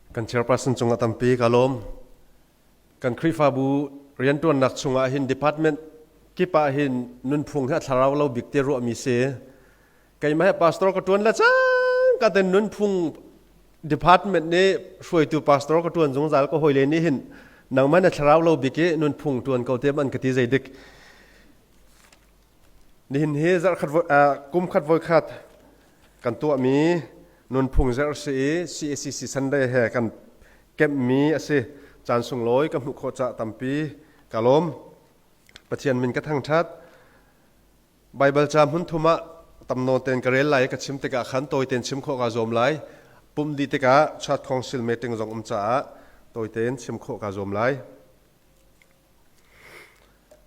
Kan chairperson cungah tampi ka lawm. Kan Khrihfabu rianṭuannak chungah hin department kip ah hin nunphung hi a thlarau lo bik te ruahmi si. Keimah he pastor ka ṭuan le cangka ten nunphung department nih hruaitu pastor ka ṭuan zungzal ka hawile nih hin nangmah na thlarau lo bik i nunphung ṭuan ko te an ka ti zeidik. Nihin hi zarhkhat kum khat voikhat kan tuahmi nunphung zarh si i CACC Sunday he kan kemhmi a si. Caan sunglawi ka hmuh khawh caah tampi ka lawm. Pathian min ka thangṭhat. Baibal ca hmun thum ah tam nawn tein ka rel lai i ka chim tikah khan tawi tein chim khawh kaa zuam lai. Pumh dih tikah Church Council meeting zong um caah tawi tein chim khawh kaa zuam lai.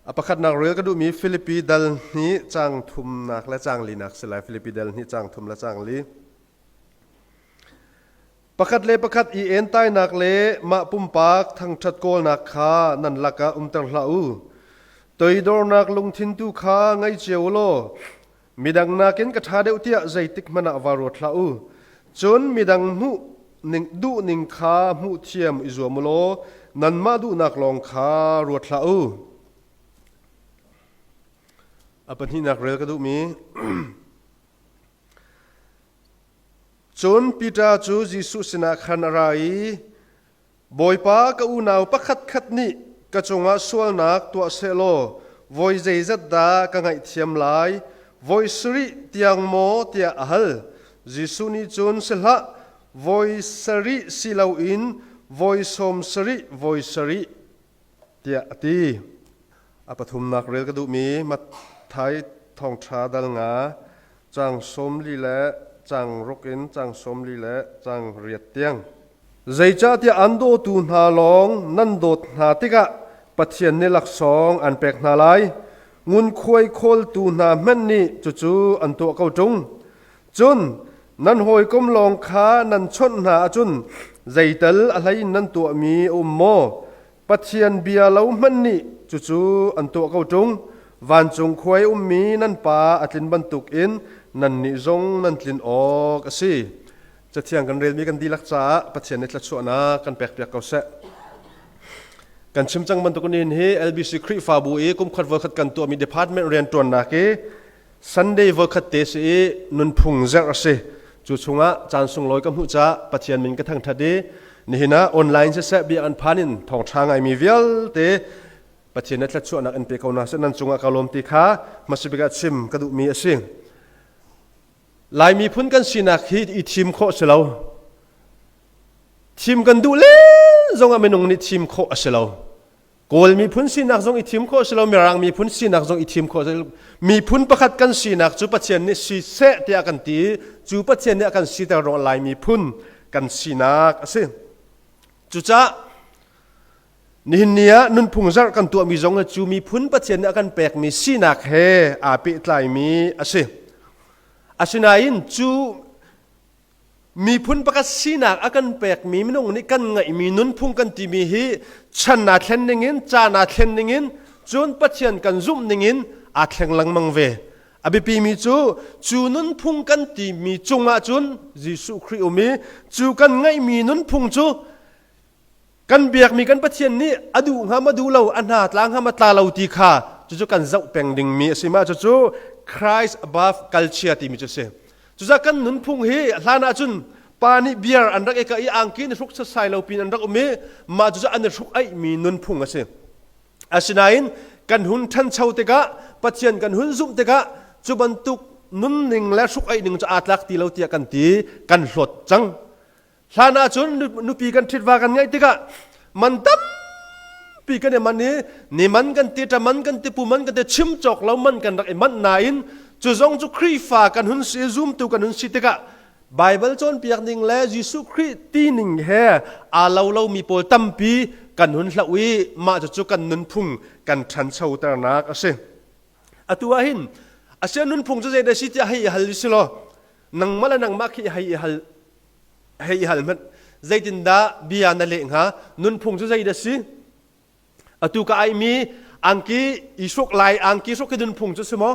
A pakhatnak rel ka duhmi Filipi dal hnih caang thumnak le caang linak si lai. Filipi dal hnih caang thum le caang li. Pakhat le pakhat i entainak le mah pumpak thangṭhat kawlnak kha nan lakah umter hlah u. Toidornak lungthin tu kha ngei cio u law midang nakin ka ṭha deuh tiah zeitik hmanh ah vaa ruat hlah u. Cun midang hmuh ning, duhning kha hmuh thiam i zuam u law nanmah duhnak lawng kha ruat hlah u. A pahnihnak rel ka duhmi Cun Peter cu Jesuh sinah khan a ra i Bawipa ka unau pakhatkhat nih ka cungah sualnak tuah sehlaw voi zeizat dah ka ngaihthiam lai? Voi sarih tiang maw? tiah a hal. Jesuh nih cun si hlah, voi sarih si loin voi sawm sarih voi sarih tiah a ti. A pathumnak rel ka duhmi Matthai thawngṭha dal nga caang 40 le caang ruk in caang 40 le caang riat tiang. Zeicahtiah an dawtu hna lawng nan dawt hna tikah Pathian nih laksawng an pek hna lai. Ngunkhuai khawltu hna hmanh nih cucu an tuah ko ṭung. Cun nan hawikom lawng kha nan chawnh hna ahcun zeital a hlei in nan tuahmi a um maw? Pathian bia lo hmanh nih cucu an tuah ko ṭung. Vancung khua i ummi nan Pa a tlin bantukin nannih zong nan tlin awk a si. Cathiang kan relmi kan dihlak caah Pathian nih thluachuahnak kan pekpiak ko seh. Kan chim cang bantuk in hi LBC Khrihfabu i kumkhat voikhat kan tuahmi department rianṭuannak i Sunday voikhat te si i nunphung zerh a si. Cu chungah caan sunglawi ka hmuh caah Pathian min ka thangṭhat i nihin ah online siseh bia an phan in thawngṭha ngaimi vialte Pathian nih thluachuahnak in pe ko hna seh nan cungah ka lawm ti kha hmasabik ah chim ka duhmi a si. Lai miphun kan sinak hi i thim khawh si lo. Thim kan duh len zongah minung nih thim khawh a si lo. Kawl miphun sinak zong i thim khawh si lo, Mirang miphun sinak zong i thim khawh si lo. Miphun pakhat kan sinak cu Pathian nih si seh tiah kan ti. Cu Pathian nih a kan siter ruang Lai miphun kan sinak a si. Cucaah nihin ni ah nunphung zarh kan tuahmi zong cu miphun Pathian nih a kan pekmi sinak he aa pehtlaimi a si. Asinain cu Miphun pakhat sinak a kan pekmi minung nih kan ngeihmi nunphung kan timi hi chan aa thlen ningin, caan aa thlen ningin, cun Pathian kan zumh ningin aa thleng lengmang ve. A biapimi cu cu nunphung kan timi cungah cun Jesuh Khrih um i cu kan ngeihmi nunphung cu kan biakmi kan Pathian nih a duh hnga ma duh lo, a hna tla hnga ma tla lo ti kha cucu kan zoh peng dingmi a si. Mah cucu Christ above culture timi cu a si. Cucaah kan nunphung hi hlan ahcun pa nih beer an rak i ka i angki an i hruk setsai lo pin an rak um i mah cucu an i hruk aihmi nunphung a si. Asinain kan hun ṭhancho tikah Pathian kan hun zumh tikah cu bantuk nunning le hruk aih ning cu aa tlak ti lo tiah kan ti kan hlawt cang. Hlan ahcun nupi kan ṭhit va kan ngeih tikah man tampi kan i man i ni man kan ti, ṭa man kan ti, pu man kan ti, chim cawk lo man kan rak i manh nain cu zong cu Khrihfa kan hun si, zumtu kan hun si tikah Baibal cawnpiak ning le Jesuh Khrih ti ning he aa lo lomi pawl tampi kan hun hloh i mah cucu kan nunphung kan ṭhanchoternak a si. Atu ah hin asian nunphung cu zeidah si tiah hei i hal si law nangmah le nangmah khi hei i hal hei i hal hmanh zeitindah bia na leh hnga nunphung cu zeidah si atu ka aimi angki i hruk lai angki hruk hi nunphung cu si maw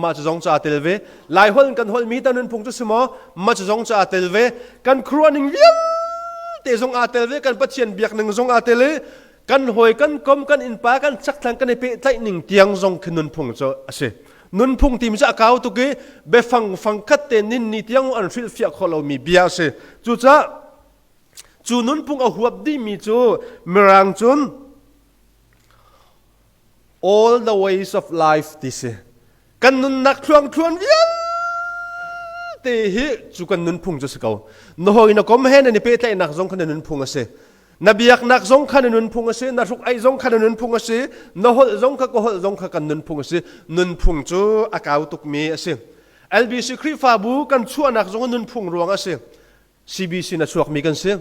mah cu zong ca tel ve lai holh kan holh mi ta nunphung cu si maw mah cu zong ca tel ve kan khuaruah ning vialte te zong aa tel ve, kan Pathian biak ning zong aa tel i kan hawi kan kom kan innpa kan chakthlang kan i pehtlaih ning tiang zong khi nunphung cu a si. Nunphung timi cu a kau tuk i biafang fangkhat te nin ni tiang an hrilhfiah khawh lomi bia a si. Cucaah cu nunphung a huap dihmi cu Mirang cun all the ways of life ti si. Kan nunnak thluangthluan vialte hi cu kan nunphung cu si ko. Na hawi na kom he nan i pehtlaihnak zong kha na nunphung a si. Na biaknak zong kha na nunphung a si, na hruk aih zong kha na nunphung a si, na holh zong kha ka holh zong kha kan nunphung a si. Nunphung cu a kau tukmi a si. LBC Khrihfabu kan chuahnak zong nunphung ruang a si. CBC na chuakmi kan si.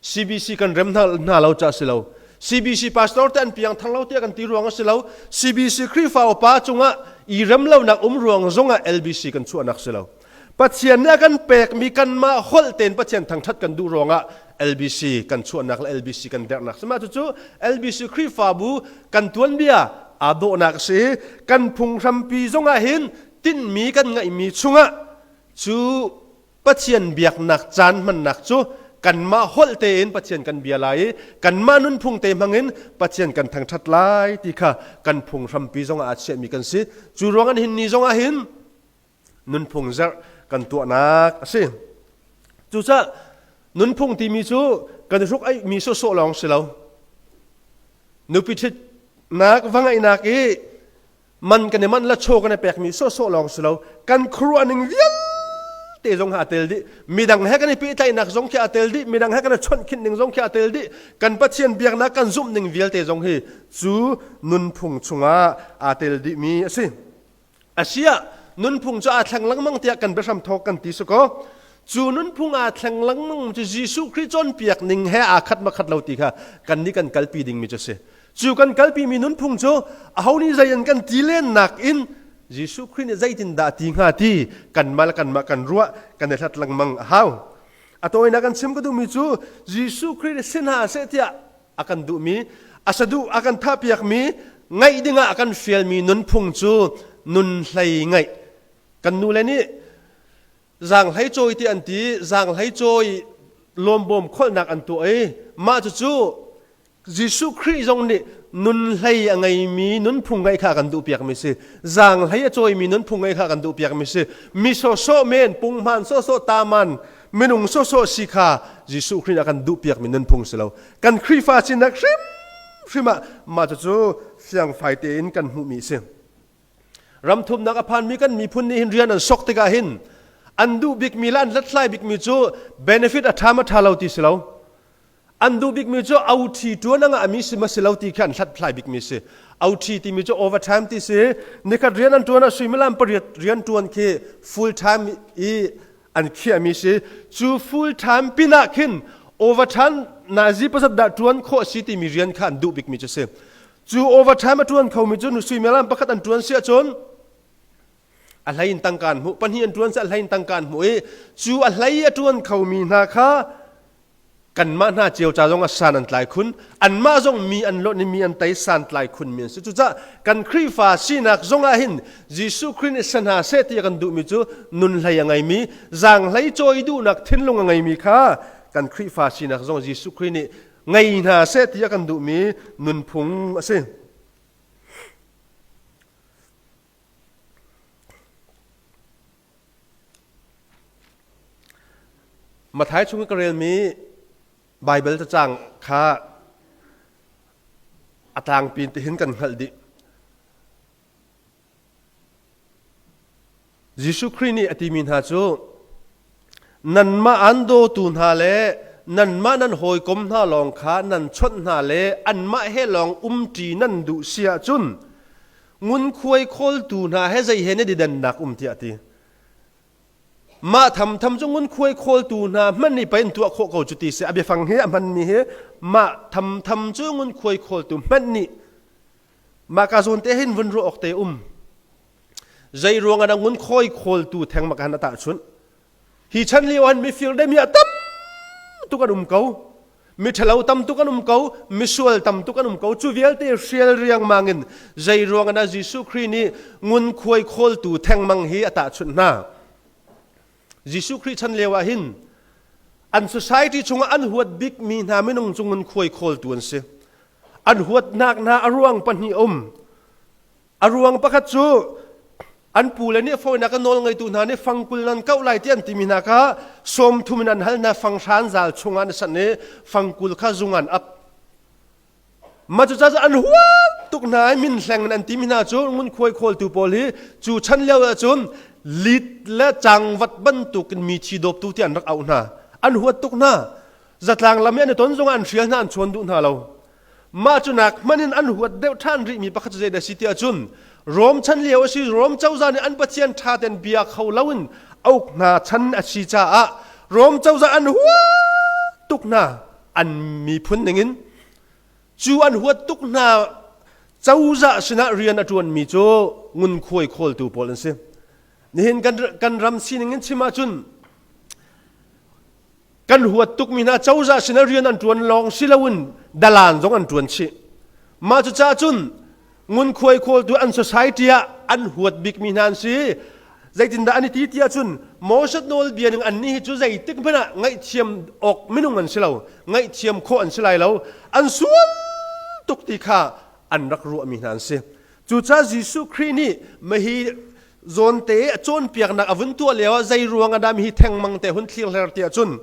CBC kan rem hna lo ca si lo. CBC pastor te an piang thang lo tiah kan ti ruang a si lo. CBC Khrihfa upa cungah i rem lonak um ruang zongah LBC kan chuahnak si lo. Pathian nih a kan pekmi kanmah holh tein Pathian thangṭhat kan duh ruangah LBC kan chuahnak le LBC kan derhnak si. Mah cucu LBC Khrihfabu kan tuanbia aa dawhnak a si. Kan phunghrampi zongah hin tinhmi kan ngeihmi chungah cu Pathian biaknak caan hmannak cu kanmah holh tein Pathian kan bia lai i kanmah nunphung te hmangin Pathian kan thangṭhat lai ti kha kan phunghrampi zongah aa chiahmi kan si. Cu ruang an hin ni zongah hin nunphung zarh kan tuahnak a si. Cucaah nunphung timi cu kan i hruk aihmi sawhsawh lawng si lo. Nupi ṭhitnak va ngeihnak i man kan i manh le chaw kan i pekmi sawhsawh lawng si lo. Kan khuaruah ning vialte zong aa tel dih. Midang he kan i pehtlaihnak zong khi aa tel dih. Midang he kan i chawnhkhinh ning zong khi aa tel dih. Kan Pathian biaknak kan zumh ning vialte zong hi cu nunphung chungah aa tel dihmi a si. Asiah nunphung cu aa thleng lengmang tiah kan biahram thawk kan ti si kaw cu nunphung aa thleng lengmang cu Jesuh Khrih cawnpiak ning he aa khat ma khat lo ti kha kan nih kan kalpi dingmi cu si. Cu kan kalpi mi nunphung cu aho nih zei an kan ti len nakin Jesuh Khrih nih zeitindah a ti hnga ti kanmah le kanmah kan ruah kan i hlat lengmang a hau. A tawinak kan chim ka duhmi cu Jesuh Khrih nih si hna seh tiah a kan duhmi a saduh a kan thahpiakmi ngaih dingah a kan fialmi nunphung cu nun hlei ngaih kan nu le nih zaanghlei cawi ti an ti zaanghlei cawi lawmbawm kholhnak an tuah i mah cucu Jesuh Khrih zong nih nun hlei a ngeimi nunphung ngeih kha kan duhpiakmi si zaanghlei a cawimi nunphung ngeih kha kan duhpiakmi si mi sawsawh men punghman sawsawh taman minung sawsawh si kha Jesuh Khrih a kan duhpiakmi nunphung si lo. Kan Khrihfa sinak hrimhrim ah mah cucu fiangfai tein kan hmuhmi a si. Ramthumnak a phanmi kan miphun nih hin rian an sok tikah hin an duh bikmi le an hlathlai bikmi cu benefit a ṭha ma ṭha lo ti si lo. An duh bikmi cu OT ṭuan a ngahmi si ma si lo ti khi an hlathlai bikmi si. OT timi cu overtime ti si. Nikhat rian an ṭuan ah suimilam pariat rian ṭuan khi full time i an khiahmi si. Cu full time pinah khin overtime nazi pasat dah ṭuan khawh si timi rian kha an duh bikmi cu si. Cu overtime a ṭuan khomi cu nu suimilam pakhat an ṭuan si ahcun a hlei in tangka an hmuh. Pahnih an ṭuan si a hlei in tangka an hmuh i cu a hlei a ṭuan khomi hna kha kanmah hna cio ca zong ah san an tlai khun anmah zong mi an lonh i mi an tei san tlai khun mi an si cucaah kan Khrihfa sinak zong ah hin Jesuh Khrih nih sa hna seh ti a kan duhmi cu nun hlei a ngeimi zaanghlei cawi duhnak thinlung a ngeimi kha kan Khrihfa sinak zong Jesuh Khrih nih ngei hna seh ti a kan duhmi nunphung a si. Matthai chung i ka relmi Baibal cacang kha a tlangpi in tihin kan hngalh dih. Jesuh Khrih nih a timi hna cu nanmah an dawtu hna le nanmah nan hawikom hna lawng kha nan chawnh hna le anmah he lawng umṭi nan duh si ahcun ngunkhuai khawltu hna he zei he nan i dannak um tiah a ti. Mah thamtham cu ngunkhuai khawltu hna hmanh nih pei an tuah khawh ko cu ti si. A biafang hi a hmanmi hi mah thamtham cu ngunkhuai khawltu hmanh nih mah ka zawn te hin vun ruah awk te um. Zei ruang ah ngunkhuai khawltu theng mak han a tahchunh. Hi chan lio han mifir le mi a tam tuk an um ko. Miṭhalo tam tuk an um ko, misual tam tuk an um ko. Cu vialte hrial riangmang in zei ruang ah Jesuh Khrih nih ngunkhuai khawltu thengmang hi a tahchunh hna. Jesuh Khrih chan lio ah hin An society chungah an huat bikmi hna minung cu ngunkhuai khawltu an si. An huatnak hna a ruang pahnih um. A ruang pakhat cu an pule nih fawinak a nawl ngeitu hna nih fangkul nan kauh lai ti an timi hna kha sawmthum in an hal hna fanghran zal chungah an sanh i fangkul kha zung an ap. Mah cu ca an huat tuk hna i min hleng in an timi hna cu ngunkhuai khawltu pawl hi cu chan lio ahcun lit le cangvat bantukin mi thi dawptu ti an rak auh hna. An huat tuk hna. Zatlang lam i an i ton zongah an hrial hna an chawn duh hna lo. Mah cu nak hmanh in an huat deuh ṭhan rihmi pakhat cu zeidah a si ti ahcun Rom chan lio a si Rom cozah nih an pathian ṭha tein bia kho loin a uk hna chan a si caah Rom cozah an huat tuk hna an miphun ningin cu an huat tuk hna cozah sinah rian a ṭuanmi cu ngunkhuai khawltu pawl an si. Nihin kan, kan ram sining in chim ahcun Kan huat tukmi hna cozah sinah rian an ṭuan lawng si loin dalaan zong an ṭuan chih. Mah cucaah cun ngunkhuai khawltu an society ah an huat bikmi hna an si. Zeitindah an i ti ti ahcun Moses nawlbia ning annih hi cu zeitik hmanh ah ngaihthiam awk minung an si lo, ngaihthiam khawh an si lai lo, an sual tuk ti kha an rak ruahmi hna an si. Cucaah Jesuh Khrih nih mahi zawnte a cawnpiaknak a vun tuah lio ah zei ruang ah dah hi thengmang te hun thlirhler ti ahcun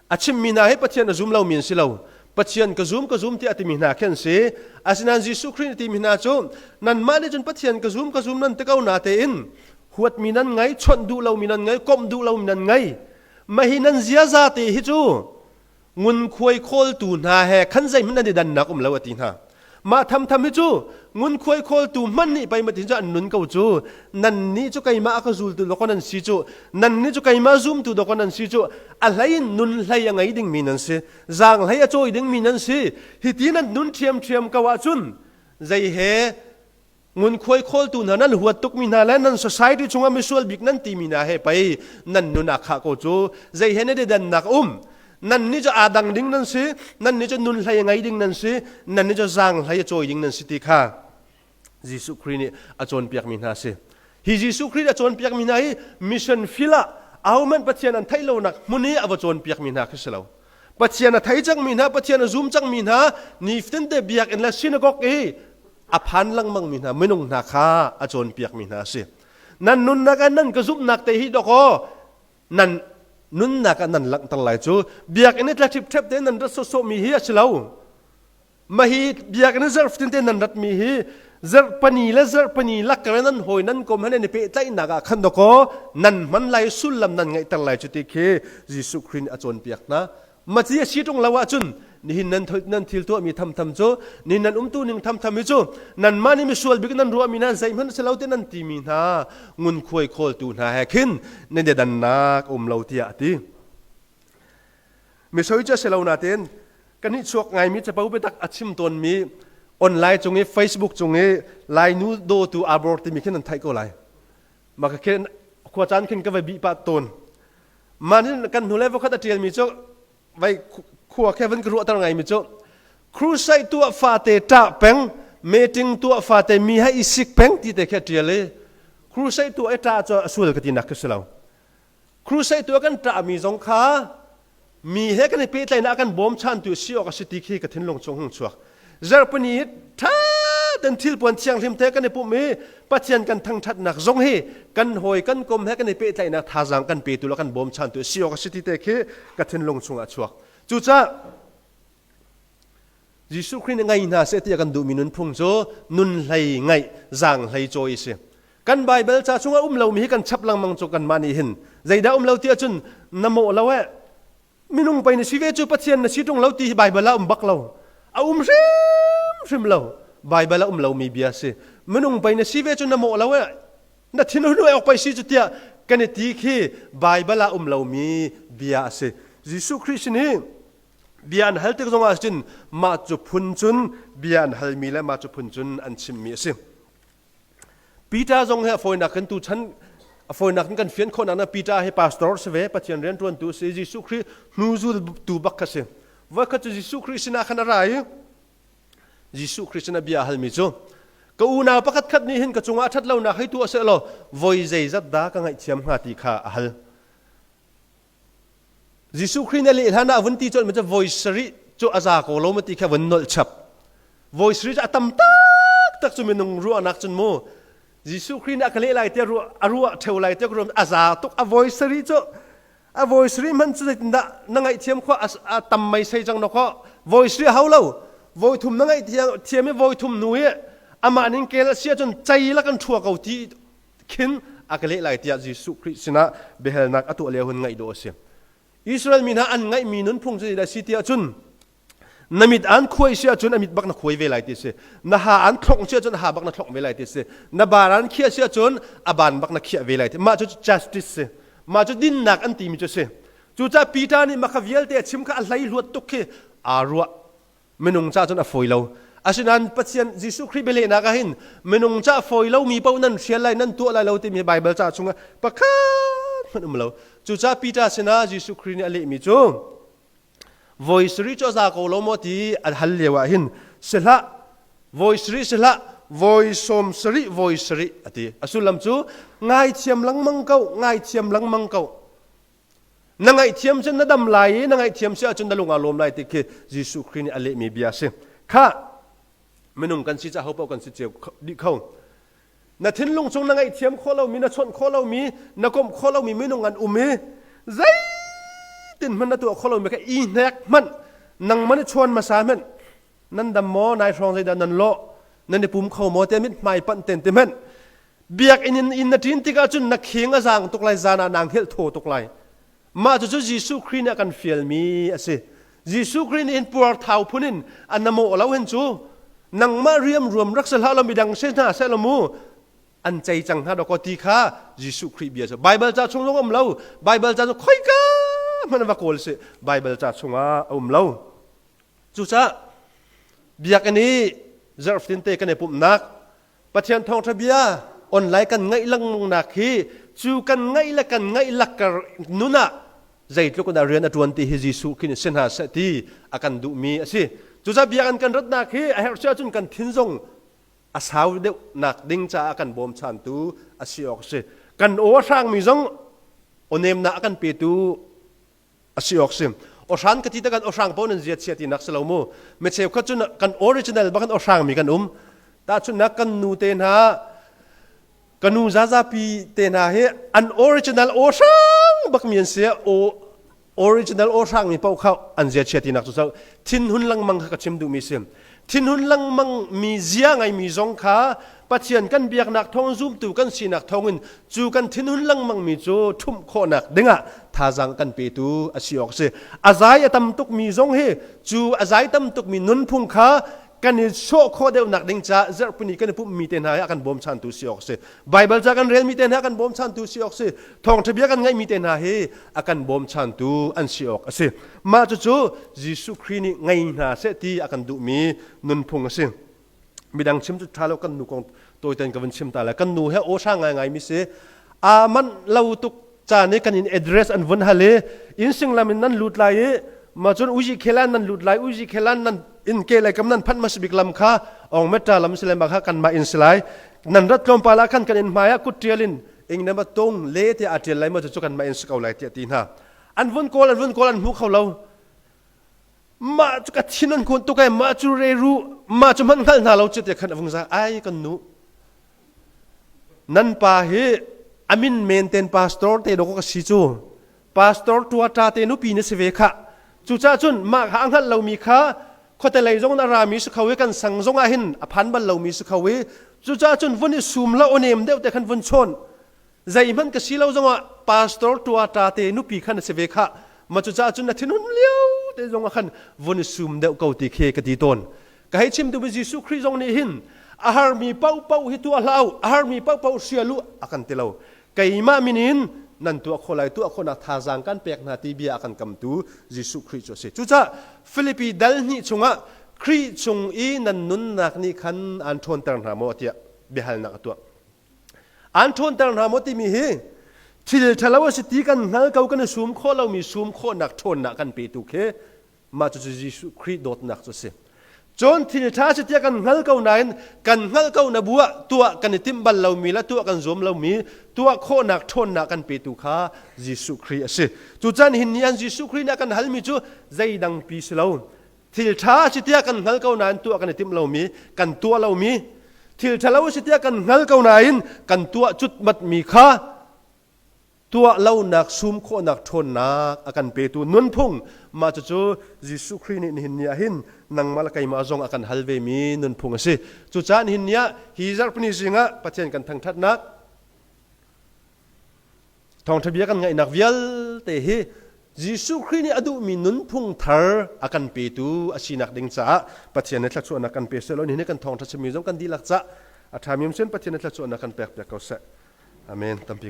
a chimmi hna hi Pathian a zum lomi an si lo. Pathian ka zum ka zum tiah a timi hna khi an si. Asinain Jesuh Khrih nih timi hna cu nanmah nih cun Pathian ka zum ka zum nan ti ko na tein huatmi nan ngei, chawnh duh lomi nan ngei, komh duh lomi nan ngei. Mah hi nan ziaza te hi cu ngunkhuai khawltu hna he khan zeihmanh an i dannak um lo a ti hna. Mah thamtham hi cu ngunkhuai khawltu hmanh nih pei matin cu an nun ko cu nannih cu keimah a ka zultu dawkaw nan si cu nannih cu keimah zumtu dawkaw nan si cu a hlei in nun hlei a ngei dingmi nan si zaang hlei a cawi dingmi nan si hi ti nan nun ṭhiamṭhiam ko ahcun zei he Ngunkhuai khawltu hna nan huat tukmi hna le nan society chungah misual bik nan timi hna he pei nan nun ah khah ko cu zei he nan i dannak um nan nih cu aa dang ding nan si nan nih cu nun hlei a ngei ding nan si nan nih cu zaang hlei a cawi ding nan si ti kha Jesuh Khrih nih a cawnpiakmi hna si hi Jesuh Khrih a cawnpiakmi hna hi mission field ah ahohmanh Pathian an theih lonak hmun i a va cawnpiakmi hna khi si lo Pathian a thei cangmi hna Pathian a zum cangmi hna nifatinte biakinn le synagogue i a phan lengmangmi hna minung hna kha a cawnpiakmi hna a si. Nan nunnak ah nan ka zumhnak te hi dawkaw nan nunnak ah nan langhter lai cu biakinn i tla ṭhipṭhep te nan rat sawsawhmi hi a si lo. Mahi biakinn i zarhfatin te nan ratmi hi zarhpani le zarhpani lakkar nan hawi nan kom he nan i pehtlaihnak ah khan dawkaw nan hman lai sullam nan ngeihter lai cu ti khi Jesuh Khrih nih a cawnpiak hna. Maci a si ṭung lo ahcun nihin nan nan thil tuahmi thamtham cu nihin nan umtu ning thamtham hi cu nanmah nih misual bik nan ruahmi hna zeihmanh si lo ti nan timi hna ngunkhuai khawltu hna he khin nan i dannak um lo tiah a ti. Misoi cu a si lo nain kan nih chuak ngaimi capo biatak a chim tawnmi online cung i Facebook cung i Lainu dawtu abor timi khin nan theih ko lai. Mah ka khin khua caan khin ka vai bih pah tawn. Mah nih kan hnulei voikhat a ṭialmi cu vai khua khe van ka ruahter ngaimi cu crusade tuah fate ṭah peng meeting tuah fate mi he i sik peng ti te khi a ṭial i crusade tuah i ṭah cu a sual ka tinak khi si lo. Crusade tuah kan ṭahmi zong kha mi he kan i pehtlaihnak a kan bawmchantu si awk a si ti khi ka thinlung chung hung chuak. Zarhpini hi ṭha ten thilpuan thianghlim te kan i pumh i Pathian kan thangṭhatnak zong hi kan hawi kan kom he kan i pehtlaihnak thazaang kan petu le kan bawmchantu si awk a si ti te khi ka thinlung chungah a chuak. Cucaah Jesuh Khrih nih ngei hna seh ti a kan duhmi nunphung cu nun hlei ngaih zaang hlei cawi a si. Kan Baibal ca chungah um lomi hi kan chap lengmang cu kanmah nih hin zeidah um lo ti ahcun na mawh lo eh minung pei na si ve cu Pathian na si ṭung lo ti hi Baibal ah um bak lo. A um hrimhrim lo. Baibal ah um lomi bia si. Minung pei na si ve cu na mawh lo eh na thinhun awk pei si cu tiah kan i ti khi Baibal ah um lomi bia a si. Jesuh Khrih sin i bia an hal tik zongah cun mah cu phun cun bia an halmi le mah cu phun cun an chimmi a si. Peter zong hi a fawinak kan tu chan a fawinak in kan fian khawhnak na Peter hi pastor si ve Pathian rianṭuantu si Jesuh Khrih hnuzultu bak kha si. Voikhat cu Jesuh Khrih sinah khan a ra i Jesuh Khrih sinah bia a halmi cu ka unau pakhat khat nih hin ka cungah ṭhat lonak hei tuah seh law voi zeizat dah ka ngaihthiam hnga ti kha a hal. Jesuh Khrih nih a leh hlan ah a vun ti colh mi cu voi sarih cu a za ko lo ma ti kha vun nolh chap. Voi sarih cu a tam taktak cu minung ruahnak cun mu. Jesuh Khrih nih a ka leh lai tiah ruah a ruah theo lai tiah ka ruah a za tuk a voi sarih cu a voi sarih hmanh cu zeitindah na ngaihthiam khawh a tam mei sei cang na khawh voi sarih a hau lo voi thum na ngaihthiam i voi thum hnu i amah ning kel a si ahcun cei la kan ṭhua ko ti khin a ka leh lai tiah Jesuh Khrih sinah biahalnak a tuah lio hun ngaih dawh a si. Israel mi hna an ngaihmi nunphung cu zeidah a si tiah cun na mit an khuai si ahcun a mit bak na khuai ve lai ti a si. Na ha an thlongh si ahcun a ha bak na thlongh ve lai ti a si. Na ban an khiah si ahcun a ban bak na khiah ve lai ti. Mah cu justice si. Mah cu dinnak an timi cu a si. Cucaah Peter nih mah kha vialte a chim kha a hleihluat tuk khi aa ruah. Minung ca cun a fawi lo. Asinain Pathian Jesuh Khrih bialehnak ah hin minung ca fawi lomi paoh nan hrial lai, nan tuah lai lo timi Baibal ca chungah pakhat hmanh um lo. Cucaah Peter sinah Jesuh Khrih nih a lehmi cu voi sarih cu a za ko lo maw ti a hal lio ah hin si hlah, voi sarih si hlah, voi sawm sarih, voi sarih a ti. A sullam cu ngaithiam lengmang ko, ngaithiam lengmang ko. Na ngaihthiam cun na dam lai i na ngaihthiam si ahcun na lung aa lawm lai ti khi Jesuh Khrih nih a lehmi bia a si. Khah, minung kan si caah hopaoh kan si cio dih kho. Na thinlung chung na ngaihthiam khawh lomi, na chawnh khawh lomi, na komh khawh lomi minung an um i zeitin hmanh na tuah khawh lomi kha i hnek hmanh nangmah nih chuan hmasa hmanh nan dam maw nai hrawng zeidah nan lawh nan i pum kho maw tiah mithmai panh ten ti hmanh Biakinn in inn na ṭin tikah cun na khing a zaang tuk lai, zan ah naa hngilh thaw tuk lai. Mah cucu Jesuh Khrih nih a kan fialmi a si. Jesuh Khrih nih hin puarthau phun in a na mawh lo hin cu nangmah riamruam rak si hlah law midang si hna seh law mu an cei cang hna dawkaw ti kha Jesuh Khrih bia cu Baibal ca chung zong um lo. Baibal ca cu khoika hmanh va kawl si Baibal ca chungah a um lo. Cucaah biakinn i zarh fatinte kan i pumhnak Pathian thawngṭha bia online kan ngaih lengmangnak hi cu kan ngaih le kan ngaih lakkar nun ah zeitluk in dah rian a ṭuan ti hi Jesuh khin si hna seh ti a kan duhmi a si. Cucaah biakinn kan ratnak hi a herh si ahcun kan thin zong a sau deuh nak ding caah kan bawmchantu a si awk a si. Kan aw a hrangmi zong aw nemnak a kan petu a si awk si awhran ka ti tak kan awhrang paoh nan zia chia tinak si lo mu mi cheukhat cun kan original bak kan awhrang mi kan um tahchunhnak kan nu te hna ka nu zazapi te hna hi an original awhrang bak mi an si o original awhrang mi paoh kha an zia chia tinak cu so thinhun lengmang kha ka chim duh mi si Thinhun lengmang mi zia ngeimi zong kha Pathian kan biaknak thawng zumtu kan sinak thawngin cu kan thinhun lengmang mi cu ṭhumh khawhnak dingah thazaang kan petu a si awk a si. A zai a tam tukmi zong hi cu a zai tam tukmi nunphung kha kan i sawh khawh deuhnak ding caah zarhpini kan i pumhmi te hna hi a kan bawmchantu si awk a si. Baibal ca kan relmi te hna kan bawmchantu si awk a si. Thawngṭha bia kan ngaihmi te hna hi a kan bawmchantu an si awk a si. Mah cucu Jesuh Khrih nih ngei hna seh ti a kan duhmi nunphung a si. Midang chim cu ṭha lo kan nu kong tawiten ka vun chim ta lai. Kan nu he aw hrang ngaingai mi si. Aa manh lo tuk caan i kan in address an vun hal i inn singlam in nan lut lai i ma cun uzi khelan nan lut lai uzi khelan nan in ke lai kam nan phanh hmasa bik lam kha ong metta lam si lai ma kha kanmah in si lai nan rat tlawmpal ah khan kan in hmai ah kut ṭial in ing na ma tung le tiah a ṭial lai ma cu kanmah in si ko lai tiah ti hna an vun kawl an vun kawl an hmu kho lo mah cu ka thin an kun tuk ai mah cu reru mah cu hmanh hngal hna lo cu tiah khan a vung za ai kan nu Nan pa hi a min men ten pastor te dawk ka si cu. Pastor tua ta te nupi na si ve khah. Cucaah cun mah kha a hngalh lomi kha khuate lei zong na rami si kho i kan sang zong ah hin a phan bal lomi si kho i cucaah cun vun i sum la aw nem deuh te khan vun chawn zeihmanh ka si lo zongah pastor tua ta te nupi khan a si ve khah ma cucaah cun na thinhun lio te zong ah khan vun i sum deuh ko ti khi ka ti tawn Ka hei chim duhmi Jesuh Khrih zong nih hin a harmi paohpaoh hi tuah hlah u, a harmi paohpaoh hrial u a kan ti lo. Keimah min in nan tuah khawh lai, tuah khawhnak thazaang kan pek hna ti bia a kan kamtu Jesuh Khrih cu a si. Cucaah Filipi dal hnih chungah Khrih chung i nan nunnak nih khan aan ṭhawnter hna maw tiah biahalnak a tuah. Aan ṭhawnter hna maw timi hi thil ṭhalo a si ti kan hngal ko kan i sum khawh lomi sum khawhnak ṭhawnnak kan petu khi Mah cucu Jesuh Khrih dawtnak cu a si. Cun thil ṭha si tiah kan hngal ko nain kan hngalh ko na bu ah tuah kan i timh bal lomi le tuah kan zuam lomi tuah khawhnak ṭhawnnak kan petu kha Jesuh Khrih a si. Cucan hin ni an Jesuh Khrih nih a kan halmi cu zeidang pi si lo. Thil ṭha si tiah kan hngal ko nain tuah kan i timh lomi, kan tuah lomi, thil ṭhalo si tiah kan hngal ko nain kan tuah cutmatmi kha tuah lonak sum khawhnak ṭhawnnak a kan petu nunphung mah cucu Jesuh Khrih nih nihin ni ah hin nangmah le keimah zong a kan hal vemi nunphung a si. Cucaah nihin ni ah hi zarhpini zing ah Pathian kan thangṭhatnak thawngṭha bia kan ngaihnak vialte hi Jesuh Khrih nih a duhmi nunphung thar a kan petu a sinak ding caah Pathian nih thluachuahnak kan pe seh law nihin kan thawngṭha chimmi zong kan dihlak cah a ṭhami um sin Pathian nih thluachuahnak kan pek piak ko seh. Amen. Tampi.